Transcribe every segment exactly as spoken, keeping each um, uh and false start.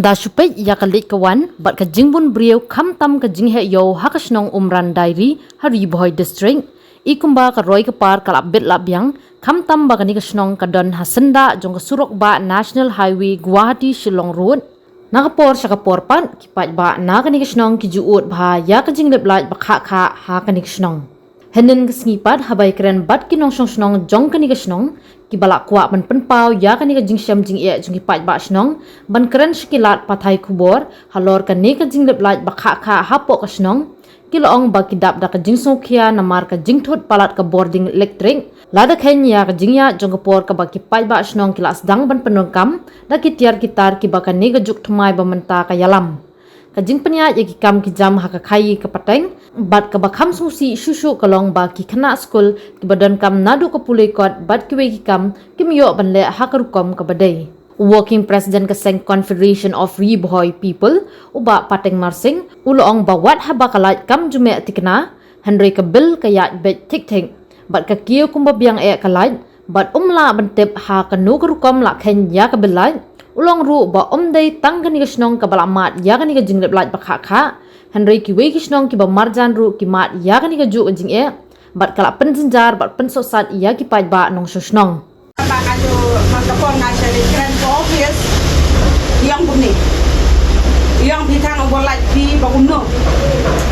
Da shu peit ïa ka leit ka wan bad ka jingbun briew khamtam ka jingheh ïew ha ka shnong Umran Diary ha Ri Bhoi District, i kumba ka roi ka par ka la bit la biang, khamtam ba kane ka shnong ka don ha syndah jong ka surok bah National Highway Guwahati Shillong Road. Na ka por sha ka por pat, ki paidbah na kane ka shnong ki ju ud bha ïa ka jinglip lait ba khah khah ha kane ka shnong. Hynnin ka sngi pat, haba ïakren bad ki nongshong shnong jong kane ka shnong, kiba la kwah ban pynpaw ïa kane ka jingshem jingeh jong ki paidbah shnong, ban kren sha ki lad pathai khubor halor kane ka jinglip lait ba khah khah hapoh ka shnong, ki la ong ba ki dap da ka jingsngewkhia namar ka jingthut palat ka bording elektrik. Lada kheiñ ïa ka jingïaid jong ka por kaba ki paidbah shnong ki la sdang ban pyndonkam da ki tiar ki tar kiba kane ka juk thymmai ba mynta ka ïalam. Ka jingpynïaid ïa ki kam ki jam ha ka khaii ka pateng bad kaba kham sngewsih shuh shuh ka long ba ki khynnah skul kiba donkam naduh ka pule kot bad kiwei ki kam kim ïoh ban leh ha ka rukom kaba dei. U Working President ka seng Confederation of Ri Bhoi People, u Bah Pateng Marsing, u la ong ba wat haba ka lait kam ju meh thikna, hynrei ka bil ka ïaid beit thik thik. Bad ka kiew kumba biang eh ka lait, bad um lah ban tip ha kano ka rukom la kheiñ ïa ka bil lait. U la ong ruh ba um dei tang kane ka shnong kaba la mad ïa kane ka jinglip lait ba khah khah, hynrei kiwei ki shnong kiba marjan ruh ki mad ïa kane ka juh ka jingeh, bad ka la pynjynjar bad pynsohsat ïa ki paidbah nongshong shnong. Ba nga ju, man ka por nga sha leit kren ka office, i ong kumne. I ong phi thang uba lait phi ba kumno.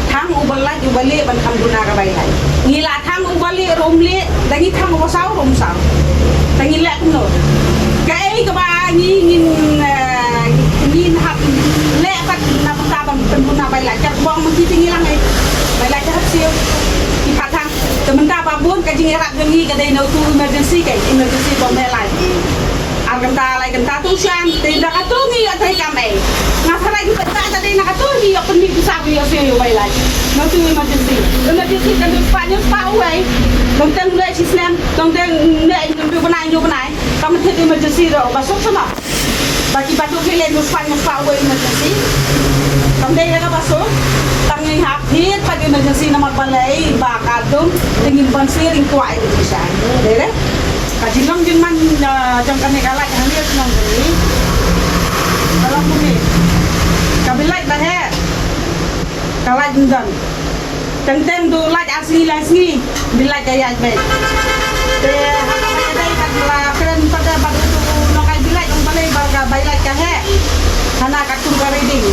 Thang uba lait uba lieh ban kham duna ka bai lait. Ngi la thang uba lieh ruh um lieh, da ngi thang uba saw ruh um saw. Da ngi leh kumno. Kaei kaba ngi ngin, eh, ngin hap leh pat na bynta ban pynduna bai lait. Kat ba ong mynta ngi lang ei. Bai lait ka hap siew. Ki pat thang. Te mynta ba bun ka jingïarap jong ngi ka dei na utu emergency, ka emergency bym meh lait. Ar kynta lai kynta tu shan, te da katu ngi ïoh treikam ei. Nga tharai ngi pynbeit ta dei na katu ngi ïoh pynmih pisa, ngi ïoh siew ïoh bai lait. Na utu emergency. Emergency kan dei spah hynñiew spah uwei. Dang teng leh shisnem, dang teng leh hynñiew bnai hynñiew bnai. Ka mynta emergency ruh ba suk sha ma. Ba ki ba duk lei lei nus pan nus pa wei emergency. Kam dei da kaba suk. Tang ngi hap thied pat emergency namar balei ba ka dum te ngim ban sir ring kwah emergency. Dei re. Ka jinglong jingman, ah, jong kane ka lait hangne ka long kane. Ka long kane. Ka bil lait ba heh. Ka lait ym don. Teng teng du lait ar sngi lai sngi. Bil lait ka ïaid beit. Te ha kaba ïadei bad la kren pat bad utu nongkai bil lait, ong balei ba ka bai lait ka heh. Hana katkum ka reading.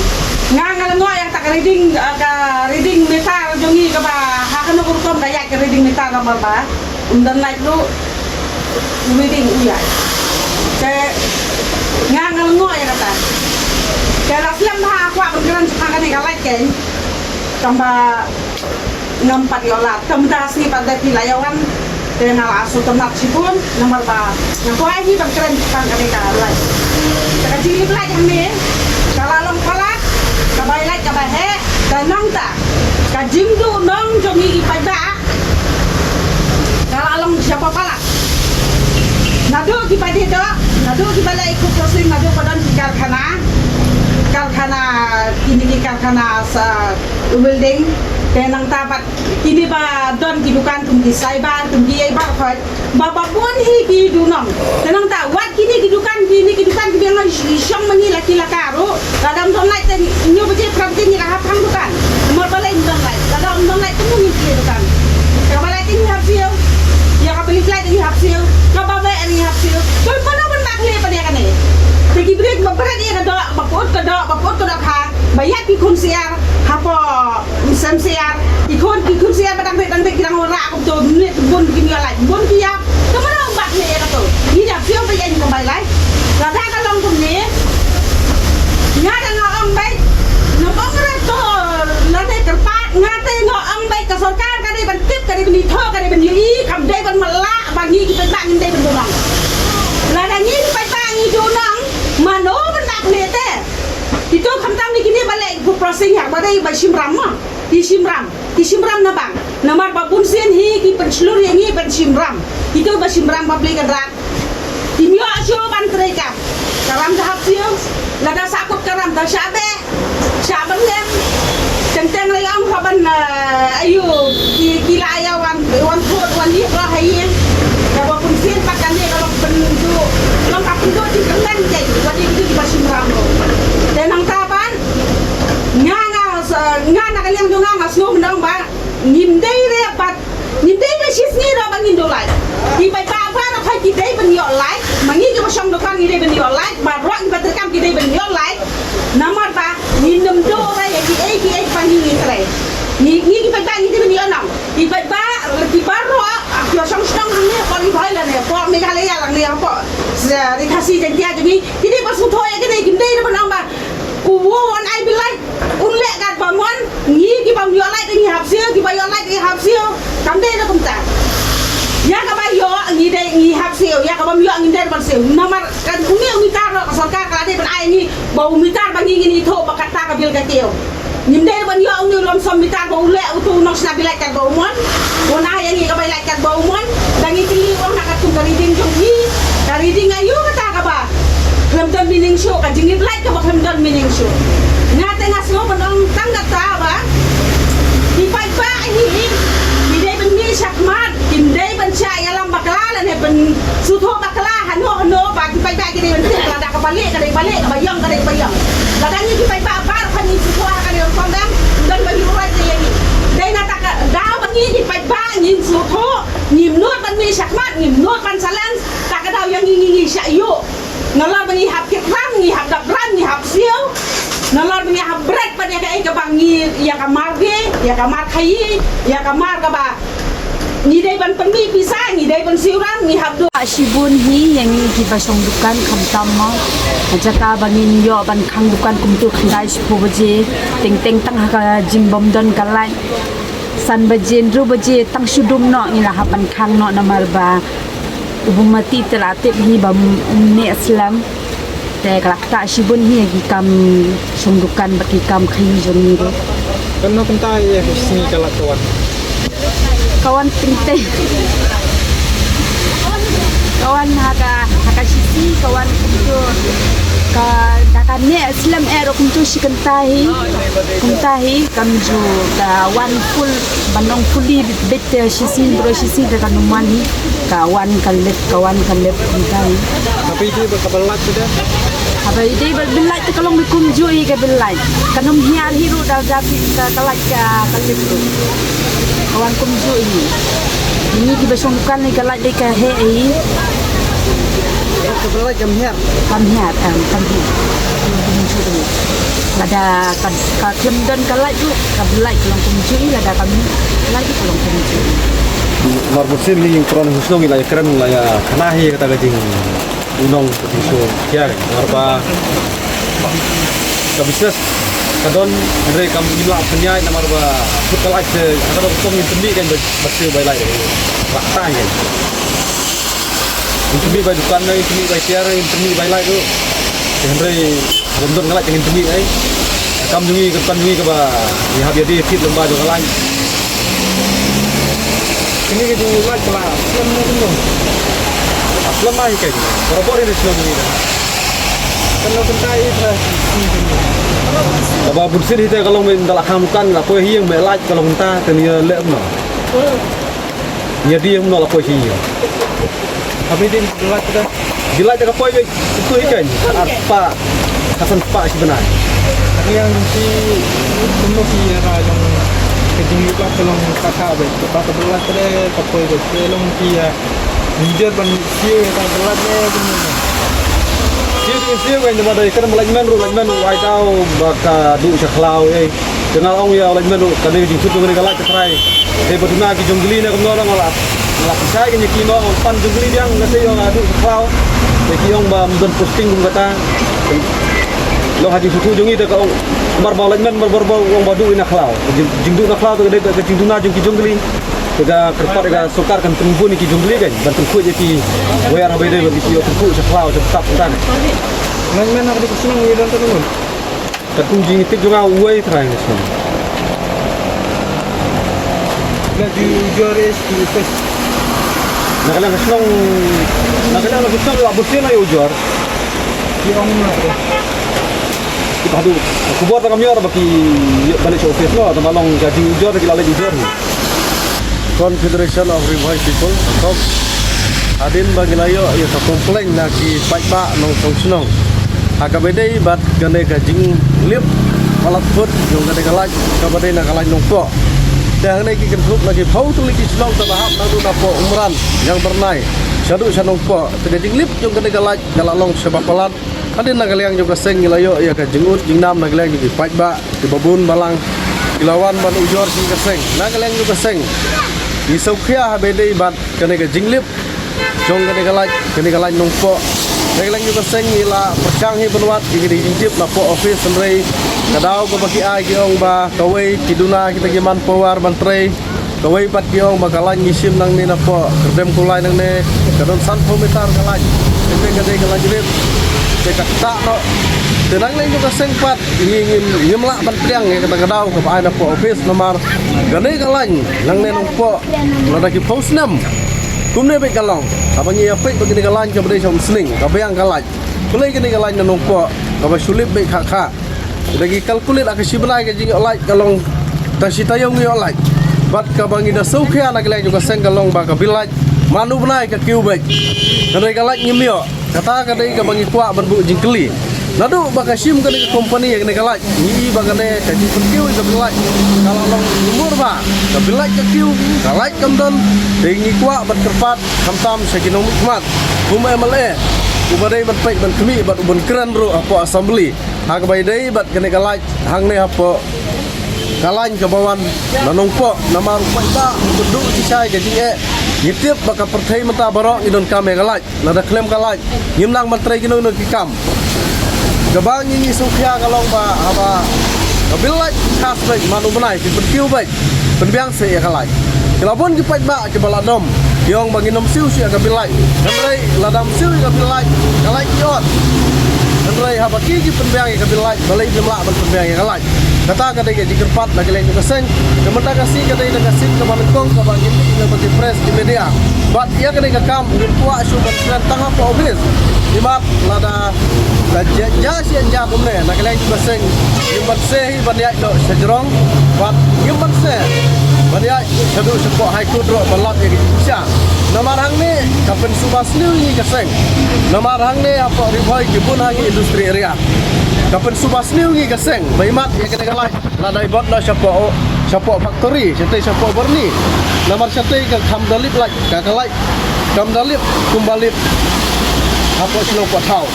Nga nga lyngngoh ïa kata ka reading, ah, ka reading meter jong ngi kaba ha kano ka rukom ka ïaid ka reading meter namar ba ym don lait ruh. U reading u ïaid. Te nga nga lyngngoh ïa kata. Te la slem bha kwah ban kren shaphang kane ka lait keiñ. Tangba ngam pat ïoh lad. Te mynta ka sngi pat da phi la ïa wan. Te nga la shu tynnat shibun namar ba nga kwah hi ban kren shaphang kane ka lait. Te ka jinglip lait hangne ka la long palat, ka bai lait ka bai heh, te nangta ka jingduh nong jong ngi ki paidbah ka la long sha palat. Naduh kiba dei doh, naduh kiba leh i food processing, naduh ba don ki karkhana, karkhana, kine ki karkhana sa welding, te nangta pat kine ba don ki dukan kum ki cyber, kum ki ei baroh khoit, ba, ba bun hi ki duh nong. Te nangta wat kine ki dukan, kine ki dukan kiba ngi shong ma ngi la ki la ka ruh. Lada ym don lait te hynñiew baje phra baje ngi la hap hang dukan. Namar balei ym don lait? Lada ym don lait kumno ngin plie dukan? Kaba lait te ngi hap siew. Ïa kaba leit lait te ngi hap siew. Kaba beh te ngi hap siew. Bad mano ban bah khleh pat ïa kane? Te ki briew ba bret ïa ka doh, ba put ka doh, ba put ka doh kha, ba ïa ki khun syiar hapoh sem syiar. Ki khun, ki khun syiar ba dang beit dang beit ki dang wanrah kumto, mynta bun kim ïoh lait, bun ki ïap. Te mano ban bah khleh ïa kato? Ngi ïa phi ong ba ïa ngi kam bai lait. Lada ka long kumne, nga da nga ong beit, ngam ong re to lane kyrpad, nga te nga ong beit ka sorkar ka dei ban tip, ka dei ban ithuh, ka dei ban ïohi, kam dei ban matlah ba ngi ki paidbah ngim dei ban duh nong. Lada ngi ki paidbah ngi duh nong, mano ban bah khleh te? Kito khamtam ne kine ba leh food processing ha ba dei ba shim ram mo. Ki shim ram, ki shim ram na bang. Namar ba bun sien hi ki pynshlur ïa ngi ban shim ram. Kito ba shim ram ba plie ka rat. Kim ïoh shuh ban treikam. Ka ram ka hap siew, lada sah kut ka ram ka shah beh, shah ban lem. Teng teng la ïa ong ha ban, eh, ayu, ki, ki la ïa wan, wan thud, wan ïeh la ha ïing. Kaba bun sien pat kane ka long pynduh, long ka pynduh jingkyrmen keiñ, wat ïa kito kiba shim ram ruh. Te nangta pat nga, nga, nga na ka liang jong nga, nga sngew myndong ba ngim dei re pat, ngim dei re shisngi ruh ba ngin duh lait. Ki paidbah baroh ki dei ban ïoh lait, ma ngi kiba shong dukan ngi dei ban ïoh lait, baroh kiba treikam ki dei ban ïoh lait. Namar ba ngin ym duh re ïa kiei kiei ba ngi ngi trei. Ngi, ngi ki paidbah ngi dei ban ïoh nang. Ki paidbah, ki baroh, ki shong shnong hangne hapoh Ri Bhoi lane hapoh Meghalaya lane hapoh, eh, Ri Khasi Jaiñtia jong ngi, ki dei ban sngewthuh ïa kine, kim dei re ban ong ba u, u wan ai bill lait, un leh katba mon, ngi kiba ym ïoh lait ngi hap siew, kiba ïoh lait ngi hap siew. Kam dei re kumta. Ïa kaba ïoh ngi dei ngi hap siew, ïa kaba ym ïoh ngim dei re ban siew. Namar ka une u mitar ruh ka sorkar ka la dei ban ai ngi ba u mitar ba ngi ngin ithuh ba kata ka bill ka kiew. Ngim dei ban ïoh une u lump sum mitar ba u leh uto u nongshna bill lait katba u mon. Un ai ïa ngi kaba lait katba u mon. Da ngi kylli u ong na katkum ka reading jong ngi. Ka reading aïu kata kaba khlem don meaning shuh, ka jingïalait kaba khlem don meaning shuh. Nga te nga sngew ban ong tang kata ba ki paidbah hi ki dei ban mih shakhmat. Kim dei ban shah ïalam bakla lane ban sngewthuh bakla hano hano ba ki paidbah ki dei ban tip lada kaba lieh ka dei ba lieh, kaba ïong ka dei ba ïong. Lada ngi ki paidbah baroh ngi sngewthuh ha kane ka rukom dang don ba ïoh rai ïa ngi. Dei na kata ka daw ba ngi ki paidbah ngin sngewthuh, ngim nud ban mih shakhmat, ngim nud ban challenge, ta ka daw ïa ngi ngi ngi shah ïoh. Nalor ba ngi hap kit ram, ngi hap dap ram, ngi hap siew. Nalor ba ngi hap bret pat ïa kaei kaba ngi, ïa ka mar bie, ïa ka mar khaïi, ïa ka mar kaba ngi dei ban pynmih pisa, ngi dei ban siew ram, ngi hap duh. Shibun hi ïa ngi kiba shong dukan khamtam mo. Ha jaka ba ngin ïoh ban khang dukan kumtu khyndai shiphew baje. Teng teng tang ha ka jingbym don ka lait. San baje, hynriew baje tang shu dum noh ngi la hap ban khang noh namar ba u bym mati te la tip hi ba um neh slem. Te ka la ktah shibun hi ïa ki kam shong dukan bad ki kam khaïi jong ngi ruh. Kano kynta ïa ka sngi ka lait ka wan? Ka wan teng teng. Ka wan ha ka, ha ka shi sngi ka wan kumtu. Ka, ka, ka neh slem eh ruh kumtu shi kynta hi. Kumta hi kam ju ka wan full, ban ong fully bit, bit te shi sngi, bro shi sngi te kan wan hi. Ka wan ka lip, ka wan ka lip kumta hi. Haba ïadei bad kaba lait te? Haba ïadei bad bill lait te ka long kumjuh hi ka bill lait. Kan ym hiar hi ruh da da ka, ka lait ka, ka lip ruh. Ka wan kumjuh hi. Ngi kiba shong dukan hi ka lait dei ka heh hi. Ka bill lait kam hiar. Kam hiar, em, kam hiar. Kumjuh hi. Lada ka, ka khlem don ka lait ruh, ka bill lait ka long kumjuh hi, lada kam hiar, lait ka long kumjuh hi. Mar bunsien ngi ïing kron shnong ngi la ïakren la ïakhana hi kata ka jing u nong ka jingsngewkhia ka. Namar ba ka business ka don, hynrei kam, ngim lah pynïaid namar ba kut ka lait te, kata ka rukom ngin pynmih kan ba, ba siew bai lait. Ba ta ngin. Ngin pynmih bai dukan, ngin pynmih bai tiar, ngin pynmih bai lait ruh. Te hynrei bym don ka lait te ngin pynmih ai. Ka kam jong ngi, ka dukan jong ngi kaba ngi hap ïadie thied lyngba jong ka lait. Kine ki jinglait ka la slem ne kumno? Slem ma hi keiñ. Barabor hi shnong ngi da. Kano kynta i tra. Kaba bunsien hi te ka long, me da la khang dukan la poi hi ïing, me lait ka long kynta, te ngi leh kumno? Ngi ïadie kumno la poi hi ïing? Haba ïadei bill lait te? Bill lait te ka poi beit kumtu hi keiñ, ar spah, ha san spah shi bnai. Ka liang jong phi kumno phi ïa rai long ka jinglait ka long kata beit, kata ka bill lait te ka poi beit, te long phi ïa, ngi dei ban siew ïa ka bill lait ne kumno? Siew te siew keiñ, namar da ïa kane ba lineman ruh, lineman ruh ai daw ba ka duh sha khlaw ei. Te nga ong ïa u lineman ruh, kane ka jingthut jong kane ka lait ka trai. Te ba duna ki jong kali ne kumno, nga la, nga la pynshai kane ki, no, pan jong kali biang, nga te ïa nga duh khlaw. Te ki ong ba ym don posting kum kata. Long ha jingsngewthuh jong ngi te ka ong, mar ba lineman, mar, mar ba ong ba duh ïa na khlaw. Jing, jingduh na khlaw te ka dei ka jingduna jong ki jong kali. Te ka kyrpad ïa ka sorkar kan pynbun ïa ki jong kali kan, ban pynkhuid ïa ki wire haba ïadei bad ki, ïa pynkhuid sha khlaw sha btap kan. Lineman ha ka dei ka shnong ïa don te ngun. Katkum jingtip jong nga uwei trai nga shnong. Na ju ujor S T F. Na ka liang ka shnong, na ka liang ka shnong la bunsien la ujor. Ki ong na ka. Kita hadu. Khubor ta kam ïoh ba ki ïoh ban leit sha office no, ta ma long ka jingujor ki la leit ujor. Confederation of Ri Bhoi People, CORP. Hadien ba ngi la ïoh ïa ka complaint na ki paidbah nongshong shnong. Ha kaba ïadei bad kane ka jinglip palat phut jong kane ka light kaba dei na ka light Nongpoh. Te hangne ki kynthup na ki phew tylli ki shnong kaba hap naduh na poh Umran, Ïangbyrnai shaduh sha Nongpoh. Te ka jinglip jong kane ka light ka la long shibun palat. Hadien na ka liang jong ka seng ngi la ïoh ïa ka jingud jingnam na ka liang jong ki paidbah kiba bun balang ki la wan ban ujor sha ka seng. Na ka liang jong ka seng ngi sngewkhia haba ïadei bad kane ka jinglip jong kane ka light, kane ka light Nongpoh. Na ka liang jong ka seng ngi la pyrshang hi ban wad ïa kane ka jingtip na poh office, hynrei ka daw kaba ki ai ki ong ba kawei ki duna kita ki manpower ban trei, kawei pat ki ong ba ka light ngi shim nangne na poh Kyrdem Kulai nangne, ka don sanphew meter ka light. Te ka dei ka light rit, te ka ktah noh. Te na ka liang jong ka seng pat ngi, ngi, ngim lah ban pdiang ïa kata ka daw kaba ai na poh office namar kane ka light nangne Nongpoh lada ki phew snem kumne beit ka long. Haba ngi ïa peit ba kane ka light kaba dei sha Umsning ka biang ka light, balei kane ka light na Nongpoh kaba shu lip beit khah khah. Da ngi calculate ha ka shi bnai ka jingïoh light ka long tang shi taïew ngi ïoh light. Bad kaba ngi da sngewkhia na ka liang jong ka seng ka long ba ka bill light man u bnai ka kiew beit, hynrei ka light ngim ïoh. Kata ka dei kaba ngi kwah ban buh jingkylli. Naduh ba ka shim kane ka company ïa kane ka light, ngi i ba kane ka jingpynkiew ïa ka bill light ka la long umur ba ka bill light ka kiew, ka light kam don. Te ngi kwah ban kyrpad khamtam sha ki nongmihkhmat, kum u M L A uba dei ban peit ban khmih bad u ban kren ruh hapoh Assembly ha kaba ïadei bad kane ka light hangne hapoh ka light kaba wan na Nongpoh. Namar u paidbah u kynduh shisha ïa ka jingeh. Ngi tip ba ka pyrthei mynta baroh ngi donkam ïa ka light. Lada khlem ka light ngim nang ban trei kino kino ki kam. Kaba ngi ngi sngewkhia ka long ba haba ka bill light khas beit man u bnai, phi pynkiew beit, pynbiang seh ïa ka light. Ki la bun ki paidbah kiba la dom, ki ong ba ngin ym siew shuh ïa ka bill light. Hynrei lada ym siew ïa ka bill light, ka light ki ot. Hynrei haba ki ki pynbiang ïa ka bill light, balei kim lah ban pynbiang ïa ka light? Kata ka dei ka jingkyrpad na ka liang jong ka seng. Ka mynta ka sngi ka dei na ka sien kaba nyngkong kaba ngi mih na ka press, ki media. Bad ïa kane ka kam ngim kwah shuh ban kren tang hapoh office. Imat lada ka jia, jia shi jia kumne na ka liang jong ka seng, ngim banse hi ban ïaid noh sha jrong, bad ngim banse ban ïaid shaduh shapoh High Court ruh ban lap ïa ka jingshisha. Namar hangne ka pynsuba sniew ïa ngi ka seng. Namar hangne hapoh Ri Bhoi ki bun ha ki industry area. Ka pynsuba sniew ïa ngi ka seng ba imat ïa kane ka light la dei bad noh shapoh, shapoh factory, shatei shapoh Byrni. Namar shatei ka kham da lip light, ka, ka light kam da lip kumba lip hapoh shnong poh thaw.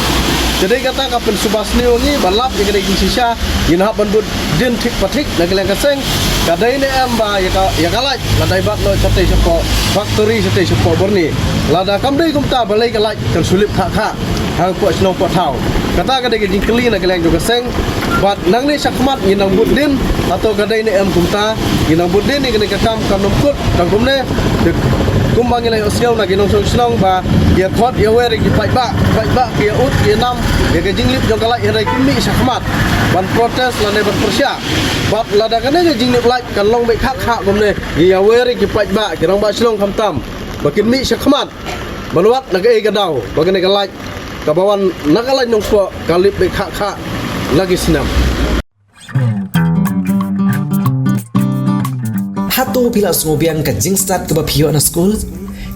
Te dei kata ka pynsuba sniew ïa ngi ba lap ïa kane ka jingshisha, ngin hap ban bud din thik pa thik na ka liang ka seng. Ka dei ne em ba ïa ka, ïa ka light la dei bad noh shatei shapoh factory, shatei shapoh Byrni? Lada kam dei kumta, balei ka light kan shu lip khah khah hapoh shnong poh thaw? Kata ka dei ka jingkylli na ka liang jong ka seng. Bad nangne shakhmat ngin nang bud din, hato ka dei ne em kumta? Ngin nang bud din ïa kane ka kam, kam nym kut tang kumne. Te kumba ngi la ïohsngew na ki nongshong shnong ba ïa khot ïa wer ïa ki paidbah, paidbah ki ïa ud ki ïa nam ïa ka jinglip jong ka light, hynrei kim mih shakhmat ban protest lane ban pyrshah. Bad lada kane ka jinglip light kan long beit khah khah kumne, ngi ïa wer ïa ki paidbah, ki rangbah shnong khamtam ba kin mih shakhmat ban wad na kaei ka daw ba kane ka light kaba wan na ka light Nongpoh ka lip beit khah khah la ki snem. Hato phi la sngewbiang ka jingstad kaba phi ïoh na skul?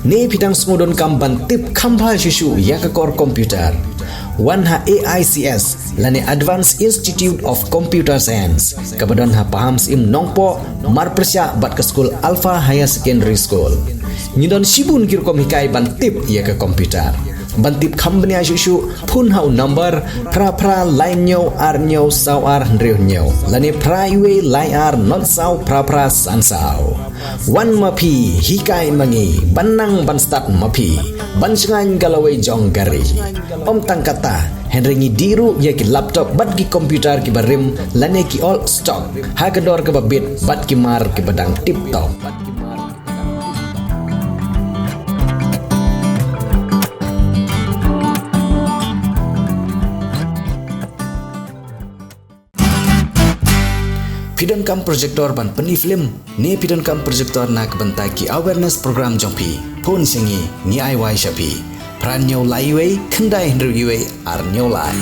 Ne phi dang sngewdonkam ban tip kham bha shuh shuh ïa ka kor computer? Wan ha A I C S lane Advanced Institute of Computer Science kaba don ha Pahamsyiem Nongpoh, marpyrshah bad ka skul Alpha Higher Secondary School. Ngi don shibun ki rukom hikai ban tip ïa ka computer. Ban tip kham bniah shuh shuh, phone ha u number phra phra lai hynñiew ar hynñiew saw ar hynriew hynñiew lane phra wei lai ar not saw phra phra san saw. Wan ma phi, hikai ma ngi, ban nang ban stad ma phi, ban shngaiñ ka lawei jong ka ri. Ym tang kata, hynrei ngi dih ruh ïa ki laptop bad ki computer kiba rim lane ki old stock ha ka dor kaba bit bad ki mar kiba dang tip top. Phi donkam projector ban pyni film, ne phi donkam projector na ka bynta ki awareness program jong phi? Phone sha ngi, ngi ai wai sha phi. Phra hynñiew lai wei, khyndai hynriew wei, ar hynñiew lai.